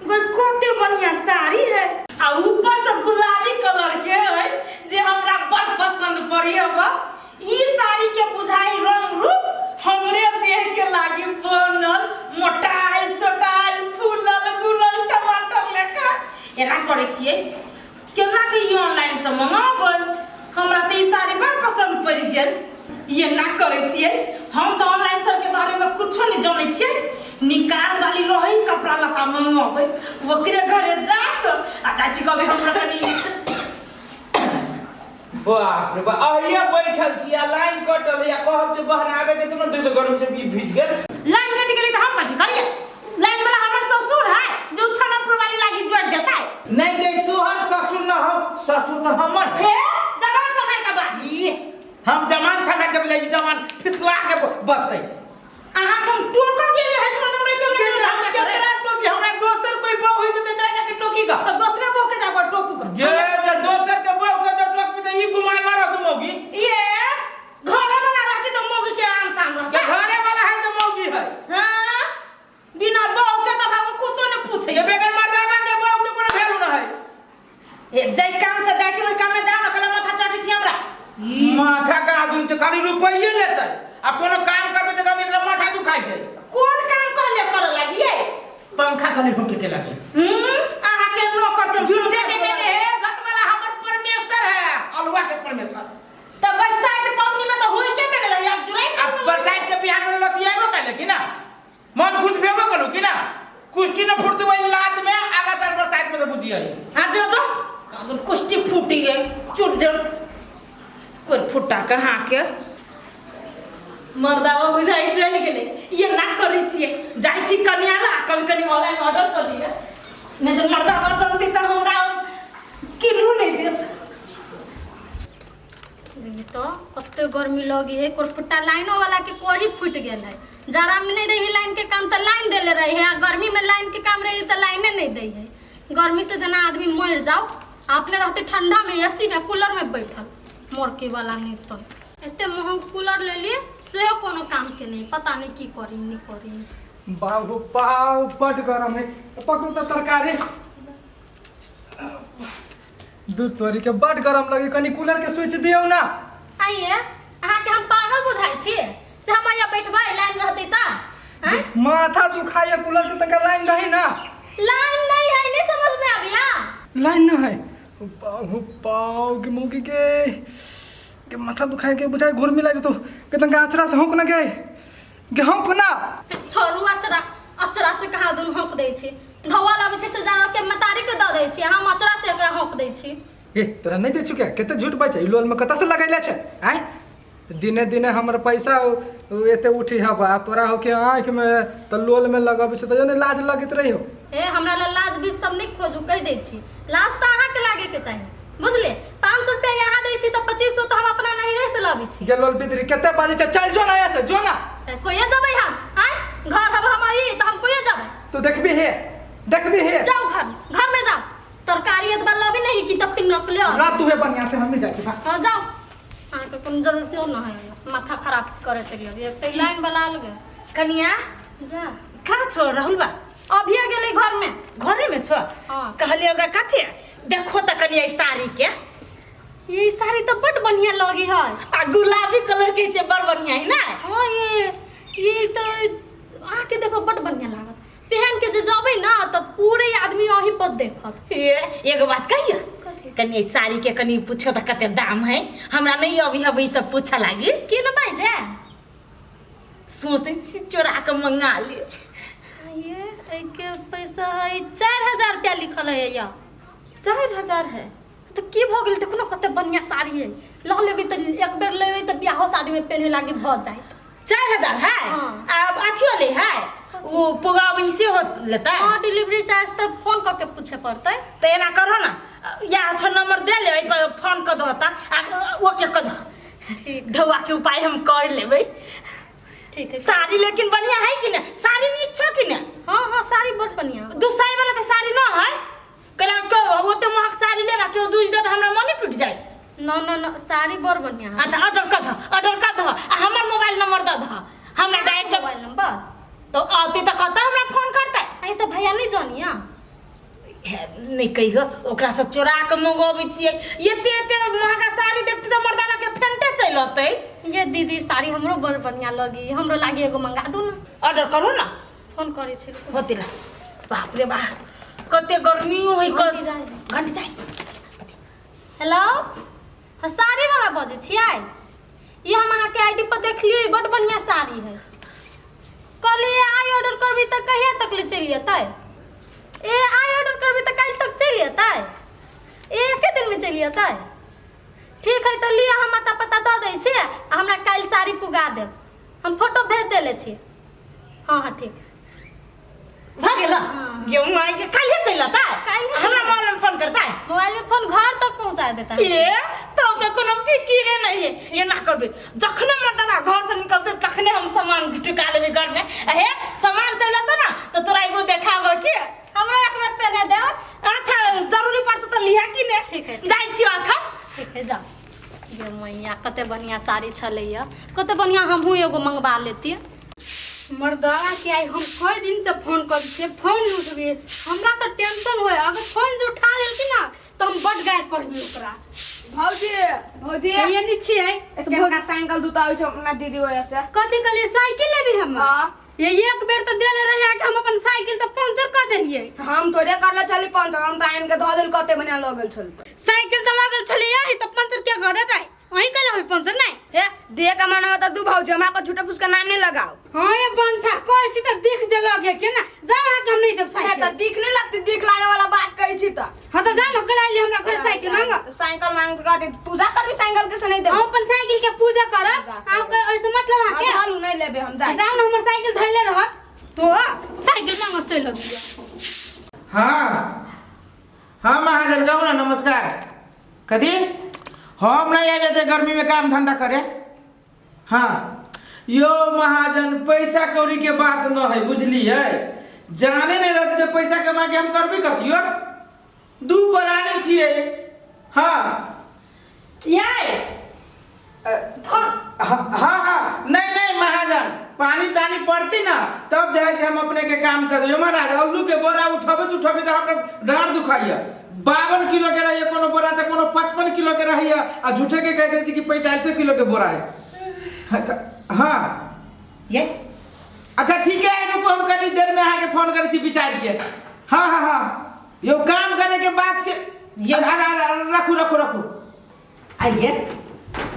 गई कते बढ़िया साड़ी है आ ऊपर से गुलाबी कलर के है जे हमरा बड़ पसंद पड़ी है। ई साड़ी के बुझाई रंग रूप हमरे देह के लागी बनल मोटाइल सोटाइल फूलल गुलल टमाटर लेखा। एना करै छियै केना के ई ऑनलाइन से मंगाबै, हमरा तऽ ई साड़ी बड़ पसंद पड़ि गेल। एना करै छियै हम तऽ ऑनलाइन सबके बारेमे कुछो नहि जानै छियै। निकाल वाली रहै कपड़ा लत्ता मंगाबै ओकरे घरे जाके आ जाइ छी कभी हमरा कनी। बाप रे बाप, अहिए बैठल छी आ लाइन कटल है आ कहब जे बहराबे के तुरंत तो गर्मी से भीज गेल। लाइन कटि गेलै तऽ हम कथी करियै? लाइन वाला हमर ससुर है जो छनपुर वाली लागी जोड़ देता है। नहीं नहीं, तोहर ससुर न हो, ससुर तो हमर है। ए जबान संभाल के बात। ई हम जमान संभाल के बोले, जमान फिसला के बसतै। अहाँ के हम टोका गेल है छोड़ हमरे से हमरा केकरा टोकी? हमरा दोसर कोई बहू होई त एकरा जाके टोकी का तो दोसरे बहू के जाकर टोकू का। ये जे दोसर के बहू के जे टोकबी त ई गुमान न रहतु मौगी। ये घरे वाला रहती तो मौगी के आन शान रहता। ये घरे वाला है तो मौगी है। हां, बिना बहू के तो बाबू कुतो ने पूछे। ये बेगर मर्दावा के बहू के कोनो वैल्यू न है। ए जाय काम से जाय छी ओइ काम में जाओ ना, कल माथा चाटी छी हमरा। माथा का आदमी तो खाली रुपये लेतै आ कोनो काम करबे त कहतै एकरा माथा दुखाइ छै। कोन काम कहले करे लागी ये? पंखा खाली हुके के लागी। अहाँ के नौकर से झूठे के कहते हे घर वाला हमर परमेश्वर है, अलुआ के परमेश्वर। त बरसात पवनी में तो होई के देने रही अब जुड़ाई। अब बरसात के बिहान में लतियाबो कैले कि ना? मन खुश भेबो करू कि ना? कुश्ती न फुटती वही लात में आगा साल बरसात में तो बुझी आई। हां जो जो कादुन कुश्ती फूटी है चुट दे कोर फुटा के हां के मर्दावा बुझाई चल गेले। ये ना करै छियै जाइ छी कनिया ला कभी कनी ऑनलाइन ऑर्डर कर दिए, नहीं तो मर्दावा जानती त हमरा किनु नहीं देत। तो कते गर्मी लगी है, कोरफुट्टा लाइनो वाला के कोरी फूट गेल है। जाड़ा में नहीं रही लाइन के काम तो लाइन देले रही है, आ गर्मी में लाइन के काम रही तो लाइने नहीं दै है। गर्मी से जना आदमी मर जाओ, अपने रहते ठंडा में एसी में कूलर में बैठल मोरकी वाला नहीं। तो एते महंग कूलर ले लिए सेहो कोनो काम के नहीं, पता नहीं की करी नहीं करी। बाबू पाव बड गरम है, पकड़ू त तरकारी दूध तोरी के बड गरम लगे, कनी कूलर के स्विच दियौ ना। आइए अहाँ के हम पागल बुझाइ छी से हम यहाँ बैठबै लाइन रहतै त आँय? माथा दुखाइए कूलर के तनका लाइन दही ना। लाइन नहीं है, नहीं समझ में आबिया। लाइन ना है बाबू पाव के मौकी के माथा दुखाए के बुझाए घुर मिला जतो के तनका अचरा से हौक ना गए के हौक ना। छोड़ू अचरा, अचरा से कहाँ दुन हौक दै छी, धोआ लाबै छी से जा के मतारी के दऽ दै छी, हम अचरा से एकरा हौक दै छी। ए तोरा नहीं दै छु क्या? कते झूठ बाजै छै, ई लोल में कतऽ से लगैले छै आँय? दिने दिने हमर पैसा एते उठी हब आ तोरा हो के आँखि में त लोल में लगबै छै त ने लाज लगैत रही हो। ए हमरा ला लाज बीज सब नहीं खोजू, कहि दै छी लाज तऽ अहाँके लागे के चाही बुझले। 500 रुपया यहाँ दै छी तऽ 2500 तऽ हम अपना नहिरे से लबै छी। गे लोल बिदरी कते बाजै छै, चल जो ना ऐसे जो ना। ए, कोइए जेबै हम आँय? घर हब हमर ई तऽ हम कोइए जेबै। तू देखबी हे, देखबी हे। जाउ घर, घर में जाउ, तरकारी एतबा लबी नहीं कि तब फिर नकले आउ। रात तू हे बढ़िया से हम नहीं जाइ छी भाग। हाँ जाउ, अहाँके कोनो जरूरत न है, माथा खराब करे चलिए अभी एक तऽ लाइन वाला आल गे। कनिया जा कहाँ छो राहुल बा? अभी गेलै घर में। घरे में छो? हाँ। कहलिए ओकरा कथी देखो त कनिया ई साड़ी के। ये साड़ी तो बड़ बढ़िया लगी है आ गुलाबी कलर के ते बड़ बढ़िया है ना। हाँ ये तो आके देखो बड़ बढ़िया लागत, पहन के जे जबै ना त पूरे आदमी अही पर देखत। ये एगो बात कहियो कथी? कनी साड़ी के कनी पूछो त कते दाम है, हमरा नहीं अभी हब ई सब पूछा लागी। किनबै जे? सोचै छी चोरा के मंगा ली। ये एके पैसा है 4000 रुपया लिखल है या। 4000 है तो की भऽ गेल? देखो ना कते बढ़िया साड़ी है, लऽ लेबै तऽ एक बेर लेबै तऽ बियाहो शादी में पहने लागी भऽ जायत। 4000 है? हाँ। अब अथियो ले है वो पुगाव से हो लेता है। हाँ डिलीवरी चार्ज तऽ फोन कऽ के पूछे पड़तै। तो एना करो ना या छो नंबर दे ले, एहि पर फोन कऽ दहो त आ ओके कऽ दहो। ठीक। ढौआ के उपाय हम कर लेबै। ठीक है। साड़ी लेकिन बढ़िया है कि ना? साड़ी नीक छो कि ना? हाँ हाँ साड़ी बड़ बढ़िया। दुसाई वाला तो साड़ी न है, कहला के ओते महक साड़ी लेबा केओ दूज दे त हमरा मने टूट जाए। न न न साड़ी बड़ बढ़िया है। अच्छा ऑर्डर कर दह, ऑर्डर कर दह आ हमर मोबाइल नंबर दऽ दह हमरा डायरेक्ट। मोबाइल नंबर तो आते त कहता हमरा फोन करतै। अहीं तो भैया नहीं जानिया। बिकै ह, ओकरा से चोरा के मंगोबै छियै। एते एते महंगा साड़ी देखते तऽ मर्दाबा के फेंटे चलि अतै। ये दीदी साड़ी हमरो बड़ बढ़िया लगी, हमरो लागी एगो मंगा दू ना। ऑर्डर करू ना। फोन करै छी, रुकू। होते ला। बाप रे बाप, कते गर्मी होइ। घंटी जाइ। घंटी जाइ। हेलो, हाँ साड़ी वाला बजै छियै? ई हम अहाँके आईडी पर देखलियै, बड़ बढ़िया साड़ी है। कहलियै आइ ऑर्डर करबी तऽ कहिया तक ले चलि अतै? ए आइ ऑर्डर करबी तऽ काल्हि तक चलि अतै? ए एके दिनमे चलि अतै? ठीक है तऽ लिअ, हम अता पता दऽ दै छी आ हमरा काल्हि साड़ी पुगा देब। हम फोटो भेज देले छी। हाँ हाँ ठीक भऽ गेल। हाँ। गेहूँ आइ के काल्हे चलि अतै? काल्हे। हमरा मोबाइल में फोन करतै? मोबाइल में फोन, घर तक पहुंचा देता है। ए तब तऽ कोनो फिकिरे नहीं है। एना करबै, जखने मर्दाबा घर से निकलतै तखने हम सामान टुका लेबै घर में। हे सामान चलि अतौ ना तऽ तोरा एगो देखाबऽ के। हमरो एक बेर पहने देब। अच्छा, जरूरी पड़तौ तऽ लिहा कि ने। ठीक है। जाइ छियौ अखन। ठीक है, जाओ। गे मैया, कते बढ़िया साड़ी छलैया, कते बढ़िया, हमहूँ एगो मंगवा लेती। मर्दावा के आई हम कई दिन से फोन कर छियै, फोन नहीं उठबी। हमरा तो टेंशन होय, अगर फोन जे उठा लेलखिन ना तो हम बड गारि पढ़बी ओकरा। भौजी, भौजी। ये नहीं छियै। केनका साइकिल दूता होइ छै अपना दीदी वजह से? कथी कहलियै, साइकिल लेबी हम? हाँ। ये एक बेर तो देले रहे कि हम अपन साइकिल तो पंचर कर देलियै। हम थोड़े करले छली पंचर, हम तऽ आनि के धऽ देल, कते बढ़िया लगल छल। साइकिल तो लगल छलै तो पंचर के कर देतै? वहीं कहले होय पंचर नहीं। हे दे के मन में तऽ दू भौजी, हमरा को झूठे फूस के नाम नहीं लगाओ। हाँ ये बंठा कहै छी तऽ दिख जे लगे के ना, जाओ अहाँके हम नहीं देब हे साइकिल। तऽ दिख नहीं लगती, दिख लागे वाला बात कहै छी तऽ। हाँ तो जाओ ना, कल आइली हमरा घर साइकिल मांग। तऽ साइकिल मांग के कहते पूजा करबी साइकिल के से नहीं हम देब। अपन साइकिल के पूजा करब। पूजा करब। अहाँके ऐसे मतलब अहाँके? हाँ, धरू नहीं लेबे हम, जाय। जाओ ना, हमर साइकिल धैले रहत तो साइकिल मांगत चलि अबियै। हाँ हाँ महाजन, कहू ना। नमस्कार। कथी? हम नहीं आबे ते गर्मी में काम धंधा करे। हाँ यो महाजन, पैसा कौड़ी के बात न है, बुझलियै? जाने नहीं रहते तो पैसा कमा के हम करबी कथी? यो दू प्राणी छियै। हाँ। यै हाँ हाँ हाँ, नहीं नहीं महाजन, पानी तानी पड़ती ना तब जो है से हम अपने के काम कर देबै। महाराज, आलू के बोरा उठबे तो उठबे तो हमरा डाँड़ दुखाइए। 52 किलो के रहिए कोनो बोरा तो कोनो 55 किलो के रहिए, आ झूठे के कह दे कि 45 किलो के बोरा है। हाँ। ये अच्छा ठीक है, रुको, हम कनी देर में आके फोन करै छी विचार के। हाँ हाँ हाँ, यो काम करे के बाद से ये- रखू रखू रखू। आइए,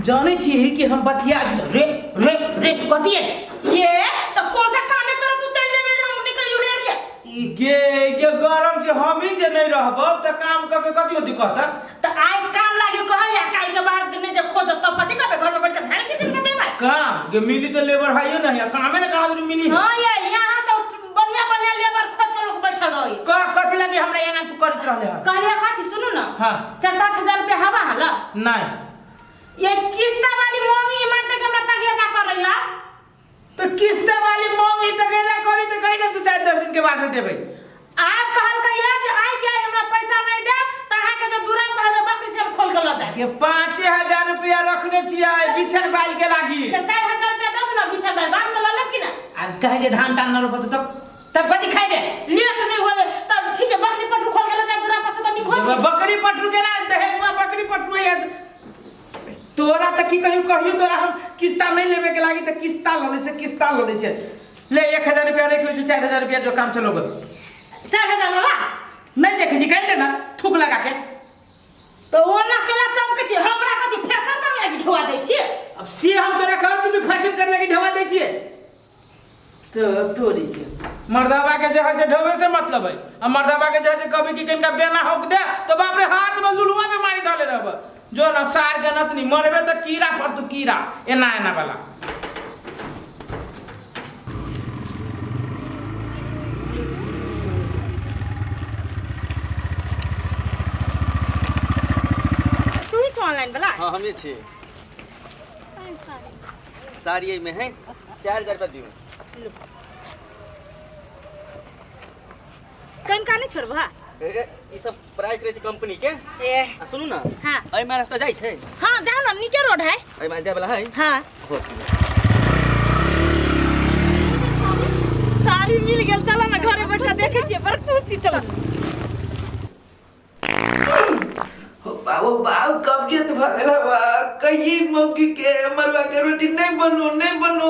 जानै छी कि हम बतिया छी रे रे रे कथी है? ये तो कौन सा काम करो तू चल जेबे, हम निकल जुड़े रे। गे गे गरम छै, हम ही जे नहीं रहबौ त काम क के कथी होती कहता? तो आइ काम लागे कह या काल के बाद में जब खोज तब पति कबे घर में बैठ के झाड़ के दिन बचेबे? काम गे मिली तो लेबर है नहीं, कामे ने कहाँ मिली। हां ये यहां से बढ़िया बढ़िया लेबर खोज के लोग बैठल रही। क कथी लागी हमरा एना तू करत रहले हन? कहलिए कथी, सुनू ना। हाँ। 4-5 हजार रुपया हवा हला? नहीं। ये किस्ता वाली मांगी मारते के हमरा तगेदा करैया। तो किस्ता वाली मांगी तगेदा करी तो कहीं ना 2-4-10 दिन के बाद में देबै। आप कहल कहिया जे आइ के आइ हमरा पैसा नहीं देब त अहाँ के जे दूरा पर जे बकरी से हम खोल के ल जाए। के 5000 रुपया रखने छियै बिछन बाल के लागी। त 4000 रुपया दऽ दू ना, बिछन भाई बाद में ल लेब कि ना? आ कहे जे धान तान न रोपत तब तब कथी खाइबे? लेट नहीं होए तब ठीक है, बकरी पटरू खोल के ल जाए दूरा पर से त निक होई। बकरी पटरू के ना दहेजवा बकरी पटरू है। तोरा त की कहियो कहियो तोरा हम किस्ता नहीं लेबे के लागी त किस्ता ल ले छै, किस्ता ल ले छै। ले 1000 रुपया रख ले छु, 4000 रुपया जो काम चलो। 4000 लेबा? नहीं देखे छी कहि ना थूक लगा के। तो ओ ना केना चमकै छै, हमरा कथी फैशन करे लागी ढोआ दै छियै? अब से हम तोरा कहल छु कि फैशन करे लागी ढोआ दै छियै तो तोरी के मर्दाबा के जो है से ढोवे से मतलब है। आ मर्दाबा के जो है से कभी कि कनिका बेना हौक दे तो बाप रे हाथ में लुलुआ पे मारी धले रहब। जो ना सार के नतनी मरबे त कीड़ा फरतु कीड़ा एना एना वाला। तू ही छौ ऑनलाइन वाला? हाँ, हमे छी। साड़ी एहिमे है, 4000 रुपया दियौ। कनिका नहीं छोड़बा? ए, ए, ई सब प्राइस रहै छै कंपनी के। ए आ सुनू ना। हाँ। एहिमे रास्ता जाइ छै? हाँ जाओ ना, नीचे रोड है। एहिमे जाय वाला है? हाँ। हो। साड़ी मिल गेल, चलो ना घरे बैठ के देखे छियै, बड़ खुशी चल। अपचेत भऽ गेल हवा कहिए मौगी के मरुआ के रोटी नहीं बनो नहीं बनो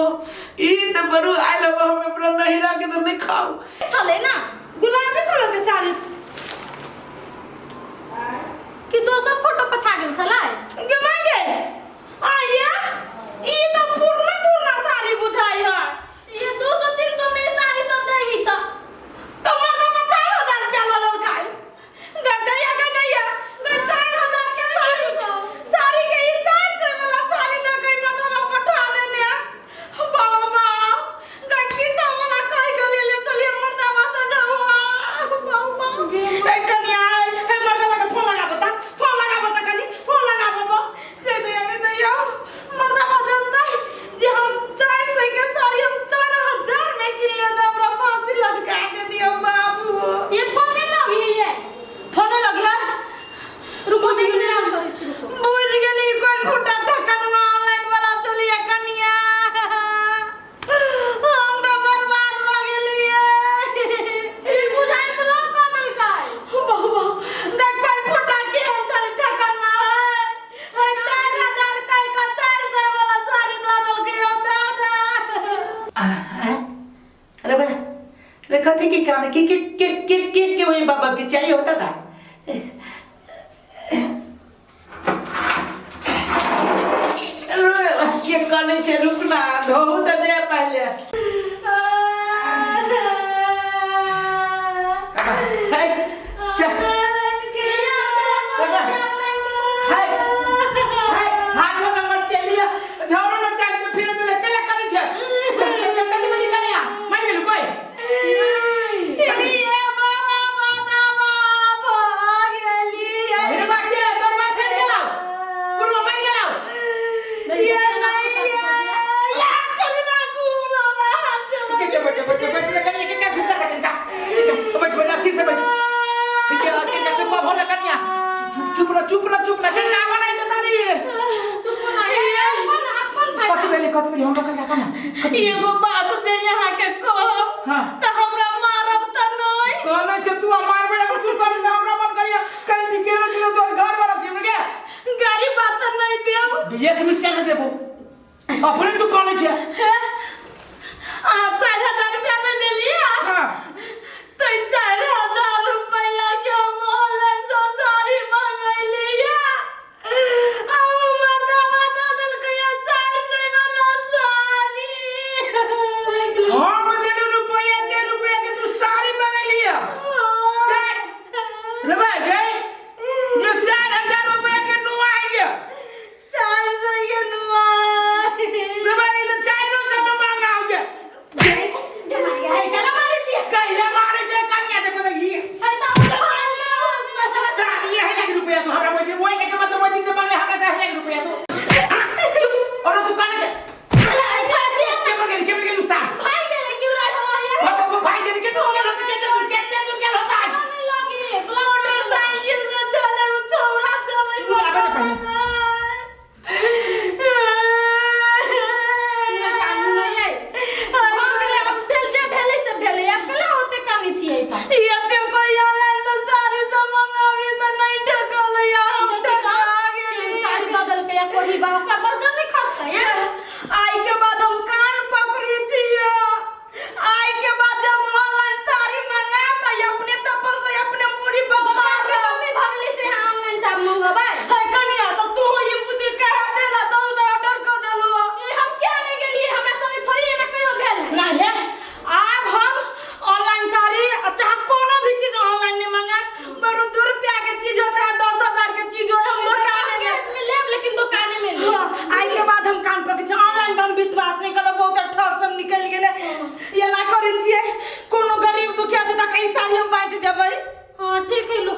ई तऽ बरू आयल हवा हम अपना नहिरा के तऽ नहीं खाओ छलै ना गुलाबी कलर के साड़ी कि दोसर फोटो पठा गेल छलै गे माय गे आया ई तऽ पुरना पुरना साड़ी बुझाइ है ये 200 300 में साड़ी सब दै तऽ तो मर्दवा 4000 रुपया लऽ लेलकै। गै दैया, गै दैया, गै 4000 के साड़ी, साड़ी के ई 400 वाला साड़ी दऽ के मर्दवा पठा देने। बाबा, गै किसा वाला कहि के लेले छलियै मर्दवा से ढौआ। बाबा, ए कनिया, हे मर्दवा के फोन लगाबो तऽ, फोन लगाबो तऽ कनी, फोन लगाबो तऽ। गै दैया, गै दैया, मर्दवा जनतै जे हम 400 के साड़ी हम 4000 में किन ले तऽ हमरा फांसी लटका दे दियौ बाबू। ये फोन नहीं लगी है ये फोने लगी है। रुको नहीं मैं करै छी रुको। बुझ गेली कोन फुटा ठकनवा ऑनलाइन वाला चलिए कनिया। हम तऽ बर्बाद भऽ गेलियै। ई बुझाइ ब्लॉक कर देलकै। बहु बहु देख कोन फुटा केहन चली ठकनवा है। है 4000 कहि कऽ 400 वाला साड़ी दऽ देलकै यौ दादा। अरे भाई अरे कथी के कान के के के के के के वही बाबा के चाहिए होता था। के कने छे रुक ना धोहू त दे पहले। हे चल हे हे हाथों नंबर के लिया झाड़ू न चाल से फिर देले केला कने छे कथी बजी कने आ मार गेलु कोई ये बाबा बाबा भऽ गेलियै। अरे बा के तोर मार फेर गेलौ पुरवा मार गेलौ। ये नहीं ये करुणा घूम हाथ से। के बैठ बैठ बैठ बैठ कनिया के के घुसा कनिया बैठ बैठ अस्थिर से बैठ ठीक है के चुप हो ना कनिया चुप चुप ना चुप ना चुप ना कनिया बनाई त तारी चुप ना ये अपन अपन कथि फायदा भेली कथि भेली हमरा कनिया कना एगो बात जे यहाँ के कहब हाँ। तऽ हमरा मारब तऽ नहि। कहने छे तू मारबे हम तू कर ना हमरा मन करिया कहीं निकेलो छी तोर घर वाला छी के गाड़ी बात तऽ नहि देब। एक मिनट से देबो अपने तू कहने छे। अहाँ 4000 रुपया नहि देलियै। हां तऽ 4000 रुपया के हम ऑनलाइन सँ साड़ी मंगैलियै आ ओ मर्दवा दऽ देलकै 400 वाला साड़ी। हम देलु रुपया दे रुपया के तू साड़ी मंगैलिया चार रे भाई गई ये 4000 रुपया के नुआ आई गया 400 के नुआ। रे भाई ये 400 में मांगा हो गया। केना मारै छियै? कहिला मारे जे कनिया देखो त ई ए तऽ साड़ी है लाख रुपया तू हमरा वही वही के मतलब वही से मांगले हमरा चाहे लाख रुपया तू और तू कने के के पर गेल साड़ी भाग गेलै क्यों रहवा ये भाई गेल के तू गेल होता के तू के तू गेल होता नहीं लगी ब्लॉक मोटरसाइकिल से चले उ छौड़ा चले। तू आबे दे पहिले। नहीं आई भाग गेलै अब भेल जे भेलै से भेलै आब केना होते कानै छियै तऽ एते कोई ऑनलाइन से साड़ी सब मंगाबी तऽ नहि ठकल या हम ठका गेली। साड़ी दऽ देलकै या कोही बा ओकरा वजन नहि खसतै हैं। आइ के बाद हम कान पकड़ी छियै। आइ के बाद जब हम ऑनलाइन साड़ी मंगायब तऽ अपने चप्पल से अपने मुड़ी पर दोकान के मारब। मम्मी भऽ गेलै से अहाँ ऑनलाइन से आब मंगेबै। हे कनिया तऽ तू ई बुद्धि कहा देला तऽ हम तऽ ऑर्डर कऽ देलहुँ। ए हम किया नहि गेलियै हमरा संगे थोड़ी एना कहियो भेल है। नहीं है आब हम ऑनलाइन साड़ी आ चाहे कोनो भी चीज ऑनलाइन नहीं मंगाएब बरु 2 रुपया के चीज हो चाहे 10,000 के चीज हो हम दुकान में में लेब लेकिन दुकाने में लेब। हाँ, आई के बाद हम कान पकड़ ऑनलाइन पर हम विश्वास नहीं करब बहुत ठग सब निकल गेलै। एना करै छियै कोनो गरीब दुखिया देता कई साड़ी हम बांटि देबै। हाँ ठीक है लो।